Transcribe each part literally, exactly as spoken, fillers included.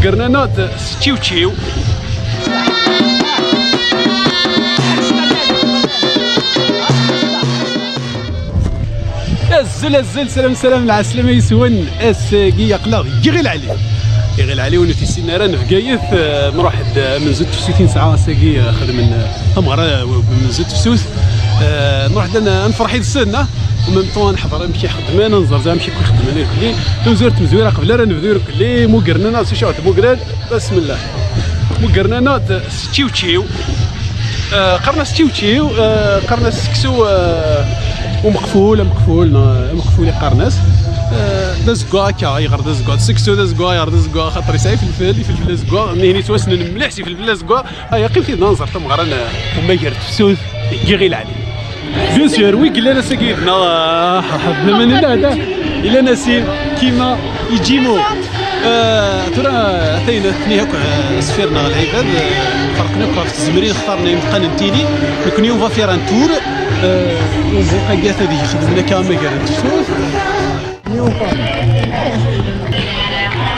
Yerna-d s čiwčiw. Azzel, azzel, salam, salam, lɛeslama yes-wen. Ass-agi aql-aɣ deg Iɣil Ɛli. Iɣil Ɛli, ur t-yessin ara n Bgayet, eh, nruḥ-d, eh, amenzu n tefsut i nesɛa ass-agi, eh, xedmen, eh, tameɣra, eh, amenzu n tefsut. Eh, nruḥ-d ad n-, ad nefreḥ yid-sen, ah, en même temps ad neḥḍer amek i xeddmen, ad nẓer amek akk i xeddmen irkelli. Tamezwarut, tamezwarut, qbel ara nebdu irkelli, mugren-aneɣ s ucaɣ d mugren. Bismillah. Mugren-aneɣ-d s čiwčiw. Eh, qqaren-as čiwčiw, eh, qqaren-as seksu, eh, umeqful, ameqful, neɣ ameqful i qqaren-as. Eh, d azeggaɣ akka, ayɣer d azeggaɣ? D seksu d azeggaɣ, ayɣer d azeggaɣ? Xaṭer yesɛa ifelfel, ifelfel azeggaɣ, nihin yettwassnen mliḥ s ifelfel azeggaɣ. Aya, qqim tid ad nẓer tameɣra n umager n tefsut deg Iɣil Ɛli. Bien sûr, wi yellan ass-agi yid-neɣ, ah, ah, ah, laman illa da, illa Nassim, Kima, Ijimo. Eh, tura, atan atni akk, eh, sfir-neɣ lɛibad, eh, ferqen akk ɣef tzemrin, xtaren imeqqan n tili. Nekni, on va faire un tour. Eh, aql-aɣ ad yexdem akka amagar n tefsut.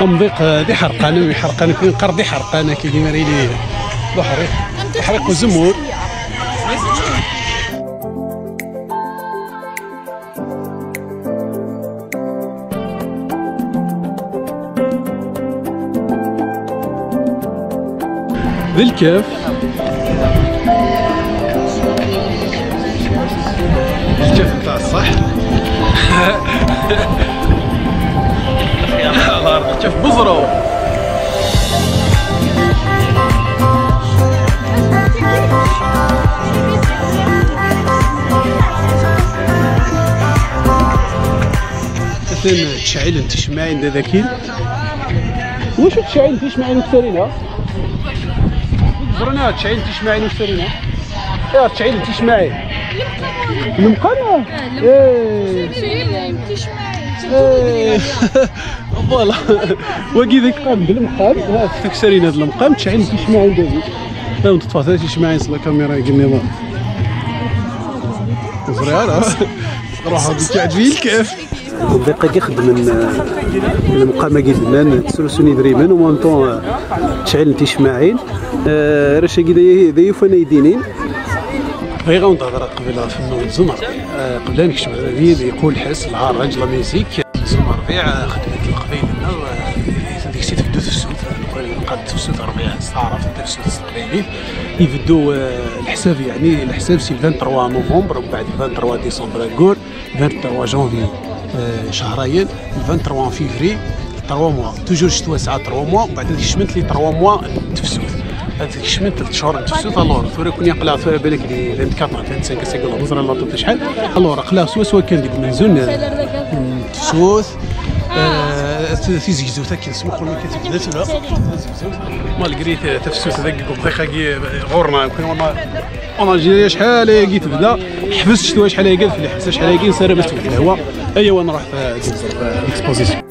Amḍiq, eh, d iḥerqan, am iḥerqan, nekni neqqar d iḥerqan, akka, limmer yili d uḥriq. Iḥriq uzemmur. D lkaf. Lkaf ntaɛ ṣṣeḥ. Lkaf n uẓru. Atan ttceɛɛilen ticemmaɛin da dakin. Wacu ttceɛɛilen ticemmaɛin ukessar-inna? Ẓran, ah, ttceɛɛilen ticemmaɛin ukessar-inna. Eh, ttceɛɛilen ticemmaɛin. Lemqam? Eh. Eh. Voilà. Wagi d aqam d lemqam. Ah, ukessar-inna d lemqam, ttceɛɛilen ticemmaɛin da. Awen teṭṭfeḍ ticemmaɛin s la caméra i yenniḍen. Ẓriɣ ara. Ruḥ, ad k-yeɛǧeb lkaf. Dqiqa-agi xeddmen, eh, lemqam-agi d-nnan, ttrusun idrimen, en même temps, eh, ttceɛɛilen ticemmaɛin. Eh, arrac-agi d ay-, d ay ufan ay d-inin. Bɣiɣ ad wen-d-hedreɣ qbel ɣef Nna Umeẓẓun Ṛebbi. Eh, qbel ad nekcem ɣer abrid, yeqqul lḥess, lɛerraǧ, la musique. Umeẓẓun Ṛebbi, eh, xedmen-t Leqbayel-nneɣ, eh, deg-s i tbeddu tefsut, eh, neqqar tefsut Ṛebbi s taɛrabt, tafsut s teqbaylit. Ibeddu, eh, leḥsab, yeɛni leḥsab si le vingt-trois novembre, mbeɛd le vingt-trois décembre, aggur. Vingt-trois janvier, euh, شهرين، le vingt-trois février, trois mois. Toujours ccetwa tesɛa trois mois, وبعد kecment les trois mois n tefsut. Ad kecment tret cchur n tefsut, alors, tura kuni aql-aɣ tura balak di vingt-quatre, vingt-cinq, ass-agi ur neẓri la date acḥal. Alors, aql-aɣ swaswa kan deg umenzu n, n tefsut. Euh, tizegzewt akken, smuqul amek tebda tura. Malgré tafsut dagi deg umḍiq-agi ɣur-neɣ, En Algérie, acḥal ayagi tebda, ḥbes ccetwa, acḥal ayagi ad fell-i ḥbes, acḥal ayagi nessaram ad tewwet lehwa. Ayaw ad nruḥ, eh, ad nẓer, eh, l'exposition.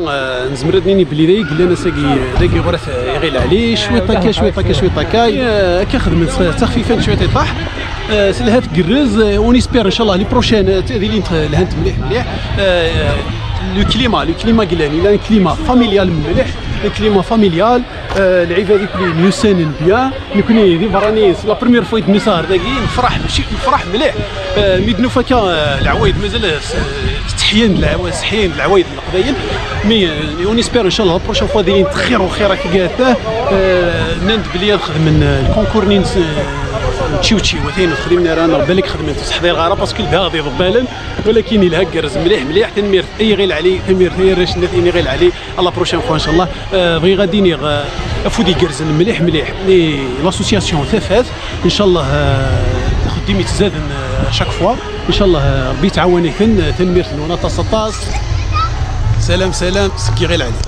آه، نزمر ad nini belli d ay yellan ass-agi, dagi ɣur-at, آه, Iɣil Ɛli, cwiṭ akka, cwiṭ akka, cwiṭ akka. آه, akka xedmen s-, ttaxfifan cwiṭ iṭaḥ. آه, s lha tgerrez, آه, on espère, ncallah, les prochaines, آه, ad ilint, آه, lhant mliḥ, mliḥ. آه, le climat, le climat yellan, il a un climat familial mliḥ, un climat familial. آه, lɛibad akk-nni myussanen bien. Nekni d iberraniyen, c'est la première fois i d-nusa ɣer dagi, nefreḥ, mačči nefreḥ mliḥ. آه, mi d-nufa akka, آه, leɛwayed mazal, آه, s-, ttseḥyan-d leɛwa-, ttseḥyan-d leɛwayed n Leqbayel. Mais, آه, on espère, ncallah, la prochaine fois ad ilint xir u xir akka. آه, nnan-d belli ad xedmen, آه, lkunkur-nni n s-, n tčiwčiw, atan ur texdimen ara, neɣ balak xedmen-t, ur ḥdireɣ ara, parce que lbaz ad iḍebbalen. Walakin yelha, igerrez mliḥ, mliḥ. Tanemmirt ay Iɣil Ɛli, tanemmirt ay arrac n At Iɣil Ɛli. À la prochaine fois, ncallah. آه, bɣiɣ ad iniɣ, آه, afud igerrzen mliḥ, mliḥ. Et l'association Tafat, ncallah, آه, axeddim yettzaden, آه, chaque fois. Ncallah, آه, Rebbi yettɛawan-iten. آه, tanemmirt-nwen aṭas, aṭas. Salam, salam, seg Iɣil Ɛli.